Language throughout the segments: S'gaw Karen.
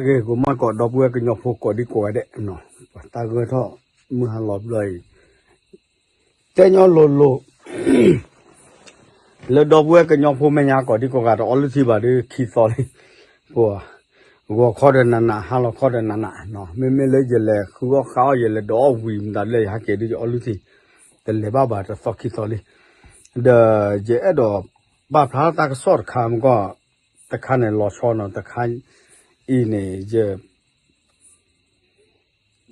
ဂ့ၤ ကိးမုၢ်နံၤကိး ဒီပုၢ်ဝဲၢ်ကညီဖိကိးဒံကိးဂၤဒဲး, တၢ်ဂၢၢ်ထီၣ်မုၢ်ဟါလီၤဘျီအံၤ, တဲညီလိၤလိၤ လၢဒီပုၢ်ဝဲၢ်ကညီဖိမဲာ်ညါကိးဒံကိးဂၤ တအီလုၢ်ထံဘၣ်ဒီးခံသီလံ, ပှၤ ဂီၤခီဒီးနးနး ဟါလီၤခီဒီးနးနး, မ့မ့ၢ်လၢယလဲၤဃုအီၣ်ဃါအီၣ် ယလဲၤဒီးအီၣ်ဝံၤမတၤလၢယဟဲက့ၤဒီး ယအီလုၢ်ထံ, တလဲၤဘၣ်ဘၣ်တသီခံသီလံ, ဒီးယအဲၣ်ဒိးပာ်ဖျါတၢ်ကစီၣ်တခါမ့ၢ်ကီၢ်, တခါန့ၣ်လီၤဆီနီၤ တခါအံၤန့ၣ်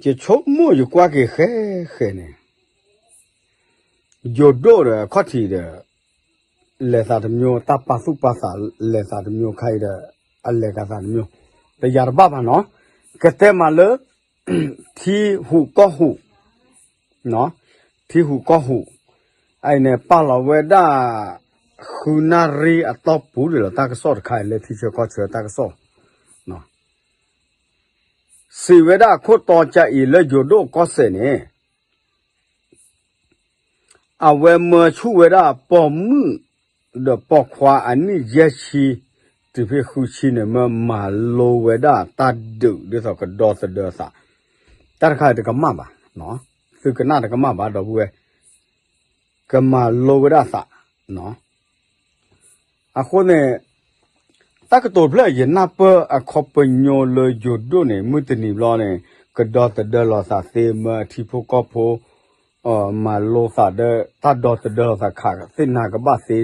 ယဆိကမိၣ်ယကွၢ်က့ၤဃဲဃဲန့ၣ်, ယိၤဒိၣ်ဒီးအခီၣ်ထံးဒီး လဲၤသးတမျိုး, တၢ်ပာ်သူၣ်ပာ်သးလဲၤသးတမျိုးခါအံၤဒီး အလဲၤကသးတမျိုး, တယၤတဘၣ်ဘၣ်နီၤ, ကတဲမးလၢ ထံဟူးကီၢ်ဟူး, ထံဟူးကီၢ်ဟူး, အအံၤန့ၣ် ပာ်လီၤဝဲဒၣ် ဃုနၣ်ရံၣ်အတီၢ်ပူၤဒ်လီၤ တၢ်ကစီၣ်တခါအံၤလၢထံဆၢကီၢ်ဆၢတၢ်ကစီၣ် စံးဝဲဒၣ်ခိၣ်တီကါအံၤလၢယိၤဒိၣ်ကီၢ်စဲၣ်န့ၣ် အဝဲမၢဆူၣ်ဝဲဒၣ်ပိာ်မုၣ် ဒီးပိာ်ခွါအနံၣ်ယဲၢ်ဆံ တုၤဖဲဃုဆံန့ၣ် မၢမၤလိဝဲဒၣ်တၢ်ဒုးဒ်သိးကဒီသဒၢသး, တၢ်တခါအံၤတကမၣ်ဘၣ်, သုကနၣ်တကမၣ်ဘၣ် ဒီပုၢ်ဝဲၢ်, ကမၤလိဝဲဒၣ်သး အဃိန့ၣ် တၢ်ကတိၤဖျၢၣ်ယနၢ်ပၢၢ်အခီပညီလၢယိၤဒိၣ်န့ၣ် မုၢ်တနံၤဘျီန့ၣ် ကဒီသဒၢလီၤသးသ့ မၢအထံဖိကီၢ်ဖိ မၤလိသးဒီး တၢ်ဒီသဒၢလီၤသးခးသ့ၣ်နၤကဘၣ်သ့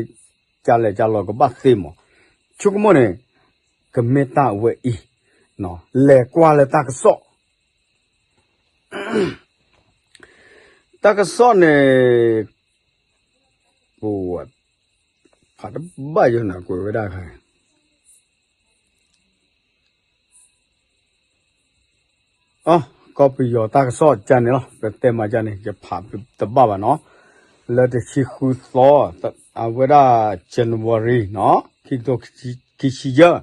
ကလဲၤကလီၤကဘၣ်သ့မး, ဆိကမိၣ်န့ၣ် ကမ့ၢ်တၢ်ဝဲအံၤ, လဲၤကွၢ်လၢတၢ်ကစီၣ် တၢ်ကစီၣ်န့ၣ် ပ ဖးတဘၣ်ယိၤန့ၣ် ကွဲးဝဲဒၣ်ခါ အ ကီၢ်ပယီၤတၢ်ကစီၣ်ကန့ၣ်လီၤ ပတဲမးကန့ၣ် ယဖးတဘၣ်ဘၣ်နီၤ, လၢတဆံဃုသီ အဝဲဒၣ် January နီၤ ခံကထိခံဆံယဲၢ်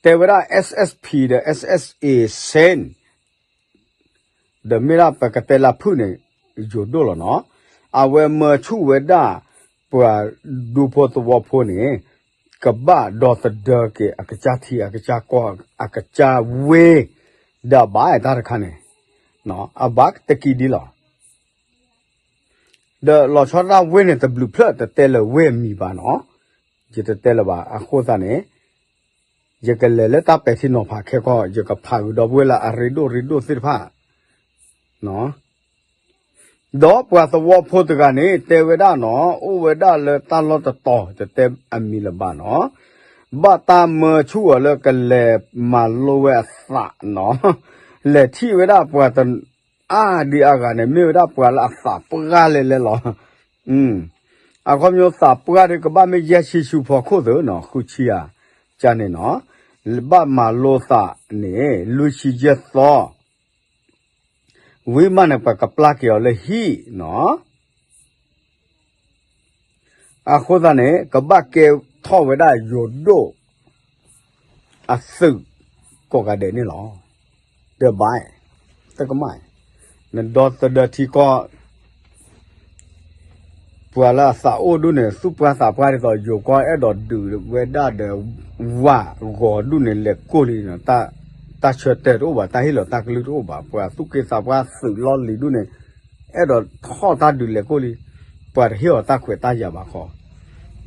တဲဝဲဒၣ် SSP ဒီး SSA Shan ဒီးမ့ၢ်ဒၣ်ပကတဲလၢဖုၣ်န့ၣ် ယိၤဒိၣ်လီၤနီၤ, အဝဲမၢဆူၣ်ဝဲဒၣ် ပှၤဒူဖိသဝီဖိန့ၣ် ကဘၣ်ဒီသဒၢက့ၤအကစၢ်ထံအကစၢ်ကီၢ်အကစၢ်ဝ့ၢ်, ဒီးအဘၣ်တၢ်တခါန့ၣ် အဘၣ်တကံဒ်လီၤ ဒီးလီၤဆီဒၣ်ဝ့ၢ်န့ၣ် တဘျုးဖျၢၣ်တတဲလၢၤဝ့ၢ်အမံၤဘၣ်နီၤ, ယတတဲလၢၤဘၣ် အဃိသတးန့ၣ် ယကလဲၤလၢတၢ်ပဲာ်ထံနီၤဖးခဲခီ ယကဖးဂုာ်ဒီပုၢ်ဝဲၢ်လၢအရ့ဒိၣ်ရ့ဒိၣ်သ့ၣ်တဖၣ် ဒီးပှၤသဝီဖိတဂၤန့ၣ် တဲဝဲဒၣ်နီၤ အိၣ်ဝဲဒၣ်လၢတၢ်လီၢ်တတီၤ တတဲအမံၤလၢၤဘၣ်နီၤ, ဘၣ်တၢ်မၢဆူၣ်အီၤလၢကလဲၤမၤလိဝဲအသးနီၤ, လဲၤထံၣ်ဝဲဒၣ်ပှၤတ အါဒံအါဂၤန့ၣ် မ့ၢ်ဝဲဒၣ်ပှၤလၢအသးပှၢ်လဲၤလဲၤလီၤ. အခီပညီသးပှၢ်ဒီးကဘၣ်မ့ၢ်ယဲၢ်ဆံဆူဖီခိၣ်သ့နီၤ ဃုဆံဧါ, ကန့ၣ်နီၤ, ဘၣ်မၤလိသးန့ၣ် လွံၢ်ဆံယဲၢ်သီ ဝံၤမးန့ၣ် ပှၤကပျၢ်က့ၤအီၤလၢဟံၣ်နီၤ အဃိသတးန့ၣ် ကဘၣ်ကဲထီၣ်ဝဲဒၣ်ယိၤဒိၣ် အသုးကိးဂၤဒဲးန့ၣ်လီၤ. ဒီးဘၣ် တကမၣ် နဒီသဒၢထံကီၢ် ပှၤလၢအသးအိၣ်ဒူၣ်န့ၣ် သူၣ်ပှၢ်သးပှၢ်ဒ်သိး ယိၤကီၢ်အဲၣ်ဒိးဒုးဝဲဒၣ်ဒီး ဝးဂီၤဒူၣ်န့ၣ် လဲၤကိၢ်လံနီၤ, တၢ်ဆၢတဲာ်တအိၣ်ဘၣ်, တၢ်ဟ့ၣ်လီၤတၢ်ကလုၢ်တအိၣ်ဘၣ်, ပှၤသူၣ်က့သးပှၢ်သုးလီၢ်လံၤဒူၣ်န့ၣ် အဲၣ်ဒိးထီၣ်တၢ်ဒုးလဲၤကိၢ်လံ, ပှၤတဟ့ၣ်အီၤတၢ်ခွဲးတၢ်ယာ်ဘၣ်ခီ,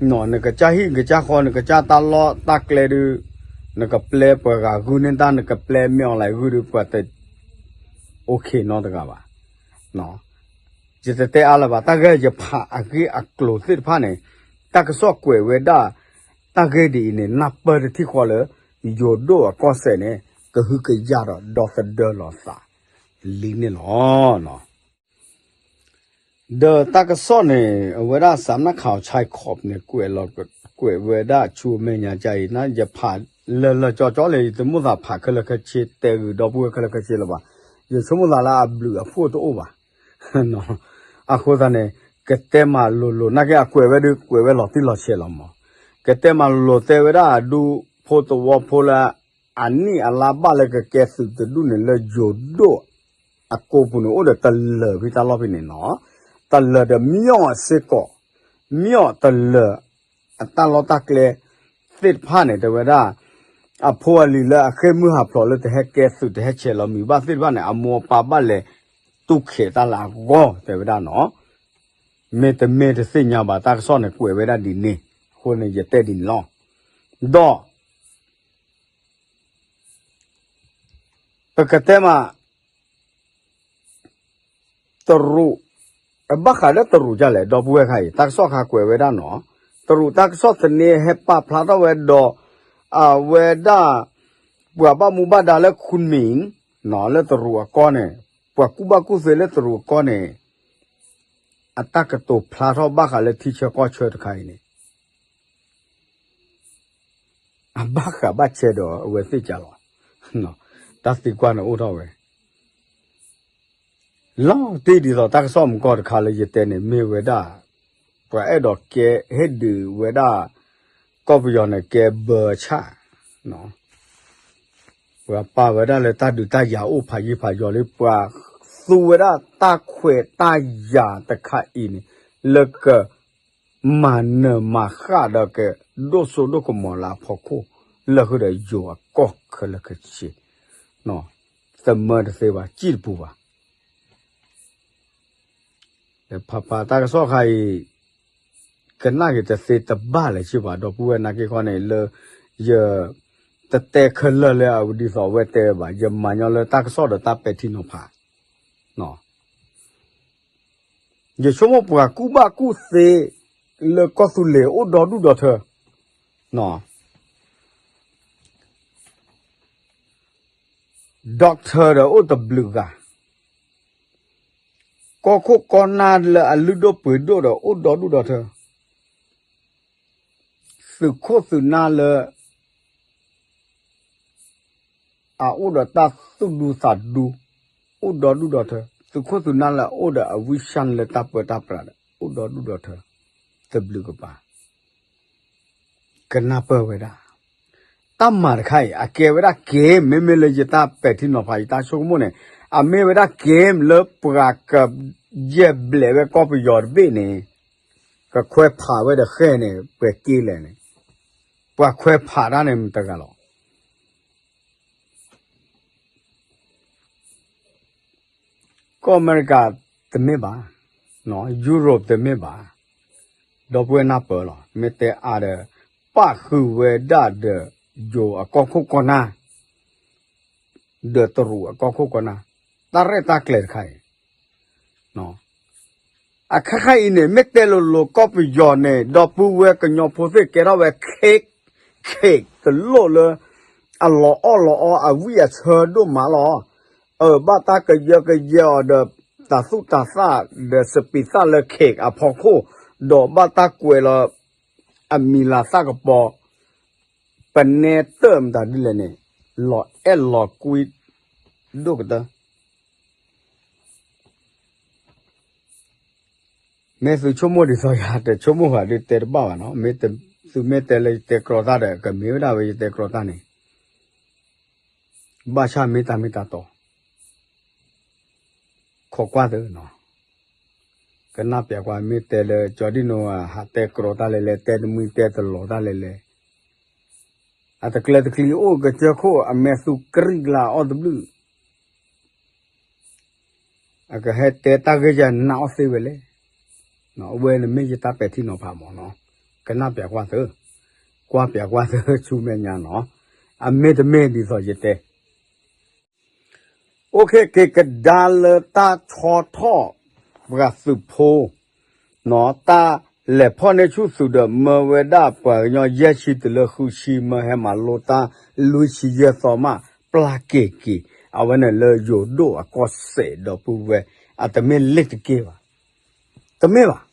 နကစၢ်ဟံၣ်နကစၢ်ဃီ နကစၢ်တၢ်လီၢ်တၢ်ကျဲဒုး နကပျဲပှၤဂၤဂုၢ်န့ၢ်တၢ် နကပျဲမ့ၢ်အီၤလဲၤဂုၢ်ဒုး ပှၤတ OK နီတဂၤဘၣ်. ယတတဲအါလၢၤဘၣ်, တၢ်ဂ့ၢ်ယဖးအဂ့ၢ်အကျိၤသ့ၣ်တဖၣ်န့ၣ် တၢ်ကစီၣ်ကွဲးဝဲဒၣ် တၢ်ဂ့ၢ်ဒ်အံၤန့ၣ် နၢ်ပၢၢ်တထံၣ်ဃီလၢ ယိၤဒိၣ်အကီၢ်စဲၣ်န့ၣ် ကဟုကယာ်ဒီးဒီသဒၢလီၤသးလံန့ၣ်လီၤ. ဒီးတၢ်ကစီၣ်န့ၣ် အဝဲဒၣ် စးနၢ်ခးအီၤ ဆဲခီးန့ၣ် ကွဲးလီၤ ကွဲးဝဲဒၣ်ဆူအမဲာ်ညါကါအံၤ ယဖးလၢာ်လၢာ်ကၠီကၠီလၢ ယတမိၣ်သးဖးခဲလၢာ်ခဲဆ့ တဲဂုာ်ဒီပုၢ်ဝဲၢ်ခဲလၢာ်ခဲဆ့လၢၤဘၣ်. ယဆိကမိၣ်သးလၢအဘျုးအဖှိၣ်တအိၣ်ဘၣ်. အဃိသတးန့ၣ် ကတဲမၤလိၤလိၤ နာ်က့အကွဲးဝဲဒုး ကွဲးဝဲလီၤတံၢ်လီၤဆဲးလီၤမး. ကတဲမၤလိၤလိၤ တဲဝဲဒၣ်ဒူဖိသဝီဖိလၢ အနံၣ်အလါဘၣ်လၢကကဲသုးတဒူၣ်န့ၣ် လၢယိၤဒိၣ်အကိာ်ပူၤန့ၣ် အိၣ်ဒီးတလၢာ်ဖဲတၢ်လီၢ်ဖဲန့ၣ်နီၤ. တလၢာ်ဒီး မၠီၣ်စ့ၢ်ကီး မၠီၣ်တလၢာ် အတၢ်လီၢ်တၢ်ကျဲသ့ၣ်တဖၣ်န့ၣ် တဲဝဲဒၣ် အဖိအလံၤလၢအဃ့ၢ်မုၢ်ဟးဖျိးလၢတဟဲကဲသုးတဟဲဆဲးလီၤမံၤဘၣ်သ့ၣ်တဖၣ်န့ၣ် အမိၢ်အပၢ်ဘၣ်လဲၤတူၢ်ခဲးတၢ်လၢအဂီၢ်တဲဝဲဒၣ်နီၤ. မ့တမ့ၢ်တသ့ၣ်ညါဘၣ် တၢ်ကစီၣ်န့ၣ်ကွဲးဝဲဒၣ်ဒ်န့ၣ်အဃိန့ၣ် ယတဲဒ်န့ၣ်လီၤ. ဒီး ပကတဲမး တရူး, ဘၣ်ဃးလၢတရူးဒ်လဲၣ် ဒီပုၢ်ဝဲၢ်ခါအံၤ တၢ်ကစီၣ်ခါကွဲးဝဲဒၣ်နီၤ, တရူးတၢ်ကစီၣ်သန့ဟဲပာ်ဖျါထီၣ်ဝဲဒီး အဝဲဒၣ် ပှၤဘၣ်မူဘၣ်ဒါလၢ Kunming လၢတရူးအကီၢ်န့ၣ်, ပှၤကူၣ်ဘၣ်ကူၣ်သ့လၢတရူးအကီၢ်န့ၣ် အတၢ်ကတိၤဖျါထီၣ်ဘၣ်ဃးလၢထံဆၢကီၢ်ဆၢတခါအံၤန့ၣ် အဘၣ်ဃးဘၣ်ဆဲဒီးအဝဲသ့ၣ်ကလီၤ. တၢ်သံကွၢ်န့ၣ်အိၣ်ထီၣ်ဝဲ လီၤတံၢ်ဒ်သိးတၢ်ကစီၣ်မူကီၢ်တခါလၢယတဲန့ၣ် မ့ၢ်ဝဲဒၣ် ပှၤအဲၣ်ဒိးကဲဟ့ၣ်ဒုးဝဲဒၣ် ကီၢ်ပယီၤန့ၣ်ကဲဘၢဆၣ်, ပှၤပာ်ဝဲဒၣ်လၢတၢ်ဒုးတၢ်ယၤအိၣ်ဖးယံာ်ဖးယီၤလံ ပှၤသူဝဲဒၣ်တၢ်ခွဲးတၢ်ယာ်တခါအံၤန့ၣ် လၢက မၤနၢၤမၤဃၣ်ဒီးကဒိၣ်စိဒိၣ်ကမီၤလၢအဖီခိၣ် လၢဃုာ်ဒီးယိၤအကီၢ်ခဲလၢာ်ခဲဆ့, သမၢတသ့ဘၣ် စံၣ်တပူၤဘၣ်. ဒီးဖးဖးတၢ်ကစီၣ်ခါအံၤ ကနၣ်က့ၤတသ့တဘၣ်လၢၤစ့ၢ်ဘၣ် ဒီပုၢ်ဝဲၢ်နာ်က့ၤခီန့ၣ် လၢ ယ တတဲခဲလၢာ်လၢအဝဲဒ်သိးအဝဲတဲဝဲဘၣ် ယမၤညီလၢတၢ်ကစီၣ်ဒီးတၢ်ပဲာ်ထံနီၤဖး ယဆိကမိၣ်ပှၤကူၣ်ဘၣ်ကူၣ်သ့ လၢကီၢ်သူလ့ၤအိၣ်ဒီဒူၣ်ဒီထၢ, doctor ဒီးအိၣ်တဘျုးဂၤ, ကီၢ်ခိၣ်ကီၢ်နၢ်လၢအလုၢ်ဒိၣ်ပှ့ၤဒိၣ်ဒီးအိၣ်ဒီဒူၣ်ဒီထၢ, သုးခိၣ်သုးနၢ်လၢ အအိၣ်ဒီးတၢ်သူၣ်ဒူသးဒူ, အိၣ်ဒီဒူၣ်ဒီထၢ, သုးခိၣ်သုးနၢ်လၢအအိၣ်ဒီးအဝံၡၢၣ်လၢတၢ်ပၢတၢ်ပြးဒီး အိၣ်ဒီဒူၣ်ဒီထၢ, တဘျုးကပၤ, ကနၢ်ပၢၢ်ဝဲဒၣ်, တၢ်မၤတခါအံၤ အကဲဝဲဒၣ် game မ့မ့ၢ်လၢယတၢ်ပဲာ်ထံနီၤဖး ယတၢ်ဆိကမိၣ်န့ၣ်, အမ့ၢ်ဝဲဒၣ် game လၢပှၤကယဲၢ်ဘျဲးဝဲကီၢ်ပယီၤတဘ့ၣ်န့ၣ်, ကခွဲးဖးဝဲဒီးဃဲၣ်န့ၣ် ပှဲၤက့လဲၣ်န့ၣ်, ပှၤခွဲးဖးတၢ်န့ၣ်မတၤတဂၤလီၤ. ကီၢ်အမဲရကၤတမ့ၢ်ဘၣ်, Europe တမ့ၢ်ဘၣ်, ဒီပုၢ်ဝဲၢ်နၢ်ပၢၢ်လီၤ. မ့ၢ်တဲအါဒီး ပၣ်ဃုာ်ဝဲဒၣ်ဒီး ယိၤအကီၢ်ခိၣ်ကီၢ်နၢ် ဒီးတရူးအကီၢ်ခိၣ်ကီၢ်နၢ်, တၢ်ရဲၣ်တၢ်ကျဲၤတခါအံၤ အခါခါအံၤန့ၣ် မ့ၢ်တဲလိၤလိၤကီၢ်ပယီၤန့ၣ် ဒီပုၢ်ဝဲၢ်ကညီဖိသ့ၣ်ကဲထီၣ်ဝဲ cake, cake တလိၣ်လၢ အလီၤအီၣ်လီၤအီအဝံၣ်အဆၢဒိၣ်မးလီၤ. အဘၣ်တၢ်ကယၢကယဲအီၤဒီး တၤသူၣ်တၤသၣ်ဒီးစပံးသၣ်လၢ cake အဖီခိၣ်, ဒီးဘၣ်တၢ်ကွဲးလီၤ အမံၤလၤသၣ်ကပီၤ ပနဲတၢၢ်မတၤဒ်လဲၣ်န့ၣ် လီၤအဲၣ်လီၤကွံဒိၣ်ကတၢၢ်. မ့ၢ်သုဆိကမိၣ်ဒ်သိးယၤ တဆိကမိၣ်ဘၣ်ဒီးတဲတဘၣ်ဘၣ်နီၤ. သုမ့ၢ်တဲလၢယတဲကြီတၢ်ဒီး ကမ့ၢ်ဝဲဒၣ်ဝဲယတဲကြီတၢ်န့ၣ် ဘၣ်ဆၣ်မ့ၢ်တၢ်မ့ၢ်တၢ်တီ ခိးကွၢ်သုနီၤ. ကနၣ်ပျးကွၢ် မ့ၢ်တဲလၢကၠီဒံၣ်နိဧါ ဟးတဲကြီတၢ်လဲၣ်လဲၣ် တဲတမှံတဲတလီၤတၢ်လဲၣ်လဲၣ်, အတကျဲတကျံၤအိၣ်ကစၢၢ်ခိၣ် အမဲာ်သူကရံၣ်ကလၢအအီၣ်တဘျုး အကဟဲတဲတၢ်ဂ့ၢ်ယၤနၢ်အီၣ်သ့ဝဲလဲၣ်. အဝဲန့ၣ်မ့ၢ်ယတၢ်ပဲာ်ထံနီၤဖးမးနီၤ. ကနၣ်ပျးကွၢ်သု, ကွၢ်ပျးကွၢ်သုဆူမဲာ်ညါနီၤ. အမ့ၢ်တမ့ၢ်ဒ်သိးယတဲ အိၣ်ခ့က့ၤကဒါလၢတၢ်ဆီထီၣ် ပှၤသုးဖိ တၢ်လဲၤဖီၣ်န့ၢ်ဆူၣ်သုးဒီး မၢဝဲဒၣ်ပှၤကညီယဲၢ်ဆံတုၤလၢဃုဆံ မၢဟဲမၤလိတၢ်လွံၢ်ဆံယဲၢ်သီမး ပျၢ်က့ၤက့ၤ အဝဲန့ၣ်လၢယိၤဒိၣ်အကီၢ်စဲၣ်ဒီပုၢ်ဝဲၢ် အတမ့ၢ်လ့ၣ်တက့ၢ်ဘၣ်. တမ့ၢ်ဘၣ်.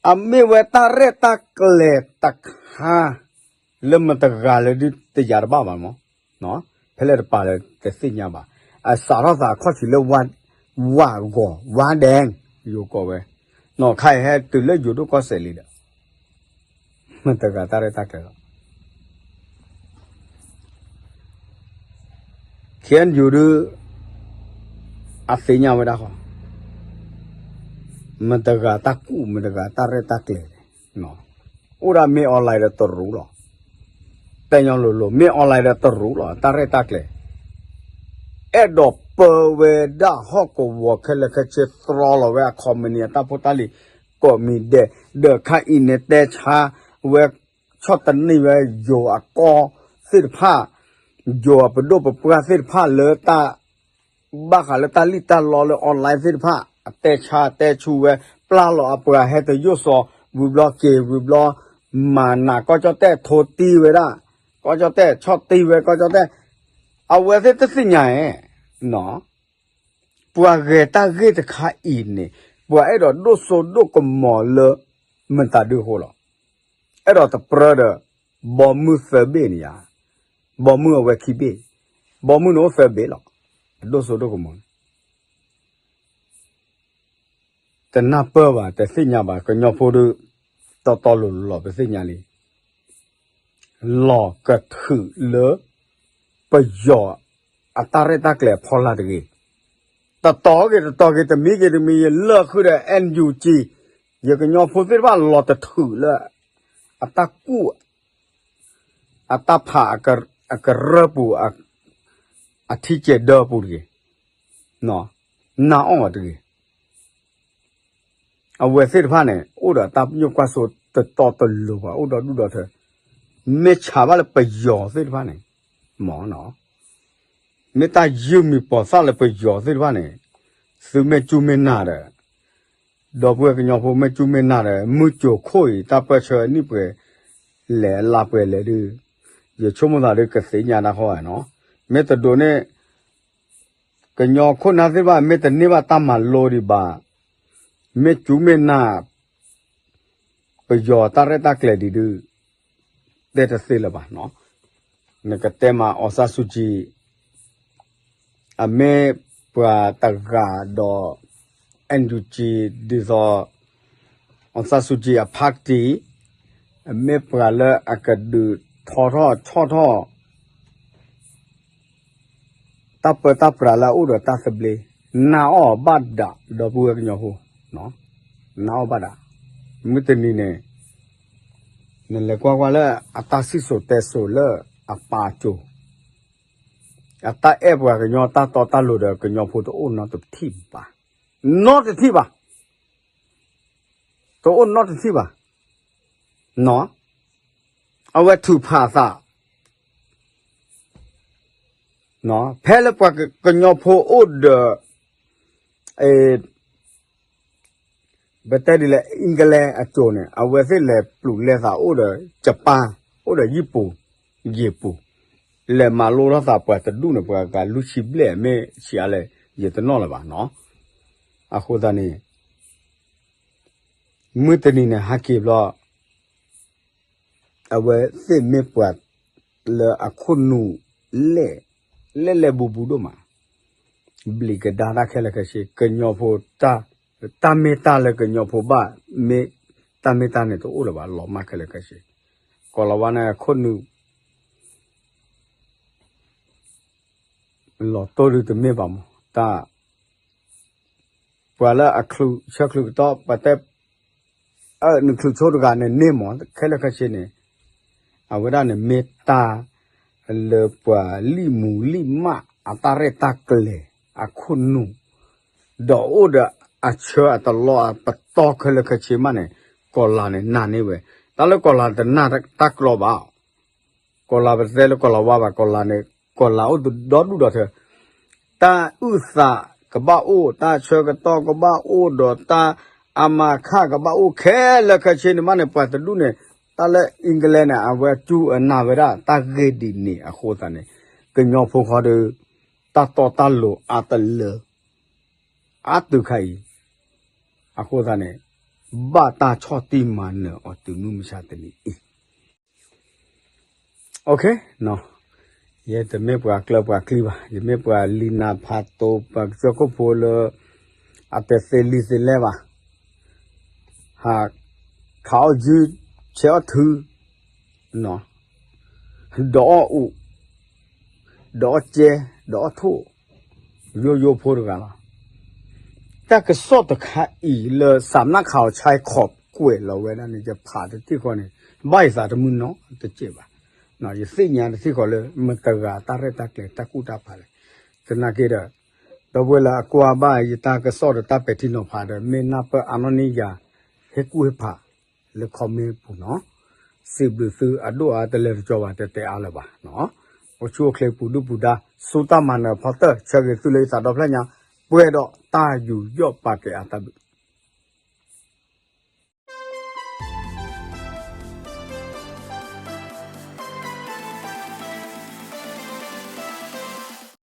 အမ့ၢ်ဝဲတၢ်ရဲၣ်တၢ်ကျဲၤတခါ လၢမတၤတဂၤလၢဒုးတယာ်တဘၣ်ဘၣ်မး, ဖဲလဲၣ်တပၤလၢတသ့ၣ်ညါဘၣ်. အစးထီၣ်သးအခီၣ်ထံးလၢ ဝါဂီၤ ဝါဒဲး ယိၤကိးဝဲ, နီၢ်ခါအံၤဟဲတုၤလၢယိၤဒိၣ်ကီၢ်စဲၣ်လံဒီး မတၤတဂၤတၢ်ရဲၣ်တၢ်ကျဲၤလီၤ. ခ့ၣ်အဲၣ်ယူၣ်ဒုး အသ့ၣ်ညါဝဲဒၣ်ဃီ, မတၤတဂၤတၢ်ကူၣ် မတၤတဂၤတၢ်ရဲၣ်တၢ်ကျဲၤလဲၣ်. အိၣ်ဒၣ်မ့ၢ် online ဒီးတရူးလီၤ. ကညီလိၤလိၤ မ့ၢ် online ဒီးတရူးလီၤ တၢ်ရဲၣ်တၢ်ကျဲၤ အဲၣ်ဒိးပၢဝဲဒၣ်ဟီၣ်ကဝီၤခဲလၢာ်ခဲဆ့ တြီလီၤဝဲအ company အတၢ်ဖိတၢ်လံၤ ကိးမံၤဒဲး ဒီးခါအံၤန့ၣ် တဲဆါဝဲ ဆီၣ်သနံးဝဲ ယိၤအကီၢ်သ့ၣ်တဖၣ် ယိၤအပဒိၣ်ပပှၢ်သ့ၣ်တဖၣ်လၢတၢ် ဘၣ်ဃးလၢတၢ်လံၣ်တၢ်လီလၢ online သ့ၣ်တဖၣ် အတဲဆါတဲဆူဝဲ ပျၢ်လီၤအပှၤဟဲတယိၣ်စီၤ ဝံၤဘျီက့ၤ ဝံၤဘျီ မၤနး ကီၢ်ကၠီၣ်တဲၣ် ထိတံၢ်ဝဲဒၣ် ကီၢ်ကၠီၣ်တဲၣ် ဆီၣ်တံၢ်ဝဲ ကီၢ်ကၠီၣ်တဲၣ် အဝဲသ့ၣ်တသ့ၣ်ညါဧါ ပှၤဂဲၤတၢ်ဂ့ၢ်တခါအံၤန့ၣ် ပှၤအဲၣ်ဒိးဒိၣ်စိဒိၣ်ကမီၤလၢ မတၤဒုအဃိလီၤ. အဲၣ်ဒိးတပြၢဒီး ဘီမုၢ်သၢဘ့ၣ်န့ၣ်ယါ, ဘီမုၢ်အဝဲခံဘ့ၣ်, ဘီမုၢ်န့ၣ်အိၣ်သၢဘ့ၣ်လီၤ. အဒိၣ်စိဒိၣ်ကမီၤန့ၣ် တနၢ်ပၢၢ်ဘၣ် တသ့ၣ်ညါဘၣ် ကညီဖိဒီး တီတီလိၤလိၤလီၤ ပသ့ၣ်ညါလံ. လီၤကထုးလၢ ပယီၤအတၢ်ရဲၣ်တၢ်ကျဲၤအဖီလာ်တဂ့ၤ. တတီၤဂ့ၤတတီၤဂ့ၤ တမံၤဂ့ၤတမံၤဂ့ၤ လၢာ်ဃုာ်ဒီး NUG ယကညီဖိသ့ၣ်တဖၣ်လီၤတထုးလၢ အတၢ်ကူၣ် အတၢ်ဖးအကရၢၢ်ပူၤ အထံကဲၤဒၢပူၤတဂ့ၤ. နာ်အီၣ်တဂ့ၤ. အဝဲသ့ၣ်တဖၣ်န့ၣ် အိၣ်ဒီးတၢ်ပညိၣ်ကွၢ်စိတတီတလိၤဘၣ် အိၣ်ဒီဒူၣ်ဒီထၢ မ့ၢ်ဆါဘၣ်လၢပယီၤသ့ၣ်တဖၣ်န့ၣ် မ့ၢ်နီၤ မ့ၢ်တၢ်ယုၢ်မံၤပိာ်သၣ်လၢပယီၤသ့ၣ်တဖၣ်န့ၣ် သုမ့ၢ်စူၢ်မ့ၢ်နာ်ဒီး ဒီပုၢ်ဝဲၢ်ကညီဖိမ့ၢ်စူၢ်မ့ၢ်နာ်ဒီး မုၢ်ကၠိၤခိၣ်အံၤ တၢ်ပၢၢ်ဆၢနံၣ်ပှဲၤလဲၣ် လါပှဲၤလဲၣ်ဒီး ယဆိကမိၣ်သးဒီးကသ့ၣ်ညါတၢ်ဃီဧါနီၤ. မ့ၢ်တဒိးန့ၢ် ကညီခိၣ်နၢ်သ့ၣ်တဖၣ် မ့ၢ်တန့ၢ်ဘၣ်တၢ်မၤလိဒံးဘၣ်, မ့ၢ်စူၢ်မ့ၢ်နာ် ပယီၤတၢ်ရဲၣ်တၢ်ကျဲၤဒံးဒုး တဲတသ့လၢၤဘၣ်နီၤ. နကတဲမး အောင်ဆန်းစုကြည် အမ့ၢ်ပှၤတဂၤဒီး NUG ဒ်သိး အောင်ဆန်းစုကြည် အဖါတံၢ် အမ့ၢ်ပှၤလၢအကဒုးထီထီၣ်ဆီၣ်ထီၣ် တၢ်ပၢတၢ်ပြးလၢအအိၣ်ဒီးတၢ်သဘျ့ နာ်အီၤဘၣ်ဒၣ် ဒီပုၢ်ဝဲၢ်ကညီဖိ, နာ်အီၤဘၣ်ဒၣ်. မုၢ်တနံၤန့ၣ် နလဲၤကွၢ်ကွၢ်လၢအတၢ်စံၣ်စိၤတဲစိၤလၢအပာ်စိၤ အတၢ်အဲၣ်ပှၤကညီတၢ်တီတၢ်လိၤဒီး ကညီဖိတအိၣ်နီတထံၣ်ဘၣ်, နီတထံၣ်ဘၣ်, တအိၣ်နီတထံၣ်ဘၣ်, နီၤ, အဝဲထုးဖးအသး ဖဲလၢပှၤကညီဖိအိၣ်ဒီး ပတဲဒ်လဲၣ် အ့ကလဲအစိၤန့ၣ် အဝဲသ့ၣ်လဲၤပျုးလဲၤသးအိၣ်ဒီး Japan အိၣ်ဒီး ယံၣ်ပူၤ ယံၣ်ပူၤ လဲၤမၤလိထီၣ်သးပှၤတဒူၣ်န့ၣ် ပှၤကလုၢ်ဆံဘျဲၣ် မ့ၢ်ဆံးအါလဲၣ် ယတနီၣ်လၢၤဘၣ်နီၤ. အဃိသတးန့ၣ် မုၢ်တနံၤန့ၣ် ဟဲက့ၤဘျီ အဝဲသ့ၣ်မ့ၢ်ပှၤလၢအခိၣ်နူာ်လဲၣ် လဲၣ်လဲၣ်ဘူးဘူးဒိၣ်မး, ဘျံးကဒါတၢ်ခဲလၢာ်ခဲဆ့ ကညီဖိ တၢ်မ့ၢ်တၢ်လၢကညီဖိဘၣ်မ့ၢ် တၢ်မ့ၢ်တၢ်န့ၣ်တအိၣ်လၢၤဘၣ် လီၤမၢ်ခဲလၢာ်ခဲဆ့, ကီၤလၤဝါန့ၣ်အခိၣ်နူာ် လီၤတိၢ်ဒုတမ့ၢ်ဘၣ်မး တၢ် ပှၤလၢအချုးဆၢချုးကတီၢ် ပှၤတဲ နချုးဆိတဂၤန့ၣ်န့ၢ်မး ခဲလၢာ်ခဲဆ့န့ၣ် အဝဲဒၣ်န့ၣ်မ့ၢ်တၢ်လၢပှၤလံၣ်မူၤလံၣ်မၣ် အတၢ်ရဲၣ်တၢ်ကျဲၤအခိၣ်နူာ် ဒီးအိၣ်ဒီးအဆၢအတလီၢ်အပတီၢ်ခဲလၢာ်ခဲဆ့မးန့ၣ် ကီၤလၤန့ၣ်နာ်န့ၢ်ဝဲ, တၢ်လၢကီၤလၤတနာ်တၢ်ကျီဘၣ် ကီၤလၤပတဲလၢကီၤလၤဝါဘၣ် ကီၤလၤန့ၣ် ကီၤလၤအိၣ်ဒီဒူၣ်ဒီထၢ တၢ်အုၣ်သးကဘၣ်အိၣ် တၢ်ဆၢကတီၢ်ကဘၣ်အိၣ်ဒီး တၢ်အမၤခၣ်ကဘၣ်အိၣ်ခဲလၢာ်ခဲဆ့န့ၣ်မးန့ၣ် ပှၤတဒူၣ်န့ၣ် တၢ်လၢ England န့ၣ် အဝဲကၠူအနာ်ဝဲဒၣ်တၢ်ဂ့ၢ်ဒ်န့ၣ်အဃိသတးန့ၣ် ကညီဖိဃီဒီး တၢ်တီတၢ်လိၤအါတလၢ အါတုၤခါအံၤ အဃိသတးန့ၣ် ဘၣ်တၢ်ဆီၣ်တံၢ်မၤနၢၤအီၤတုၤမုၢ်မဆါတနံၤအံၤ ယတမ့ၢ်ပှၤကျၢၤပှၤကျံဘၣ်, ယမ့ၢ်ပှၤလံာ်နၤဖးတိၤ ပှၤကစၢၢ်ခိၣ်ဖိလၢ အတသ့လံာ်သ့လဲၢ်ဘၣ်, ဟးခးအီၣ်ယုၢ် ဆဲးအီၣ်ထု, ဒီးအီၣ်အူး, ဒီးအီၣ်ကဲ, ဒီးအီၣ်ထိၣ်, ယိယိဖိတဂၤလီၤ. တၢ်ကစီၣ်တခါအံၤလၢ စးနၣ်ခးအီၤဆါခီၣ်ကွဲးလီၤဝဲဒၣ်န့ၣ် ယဖးတထံၣ်ဃီန့ၣ် ဘၣ်ယသးတမုာ်နီတစဲးဘၣ်. ယသ့ၣ်ညါတထံၣ်ဃီလၢ မတၤတဂၤတၢ်ရဲၣ်တၢ်ကျဲၤတၢ်ကူၣ်တၢ်ဖးလဲၣ်. သနာ်က့ဒီး ဒီပုၢ်ဝဲၢ်လၢအကွၢ်ဘၣ်ယတၢ်ကစီၣ်ဒီးတၢ်ပဲာ်ထံနီၤဖးဒီး မ့ၢ်နၢ်ပၢၢ်အါနီၢ်န့ၢ်ယၤ ဟ့ၣ်ကူၣ်ဟ့ၣ်ဖး လၢ comment ပူၤနီၤ. စံးဘျုးသုအဒိၣ်အါ တလဲၤတကီဘၣ် တဲတဲအါလၢၤဘၣ်. အိၣ်ဆူၣ်အိၣ်ချ့ပူၤဒုၣ်ပူၤဒါ ဆူတၢ်မၤနၢၤအဖီတၢၢ် ဆၢဂ့ၤသုလၢယသးဒီဖျၢၣ်ညါ ပှဲၤဒီးတၢ်ယူးယီၣ်ပာ်ကဲအါတၢ်ဘျုး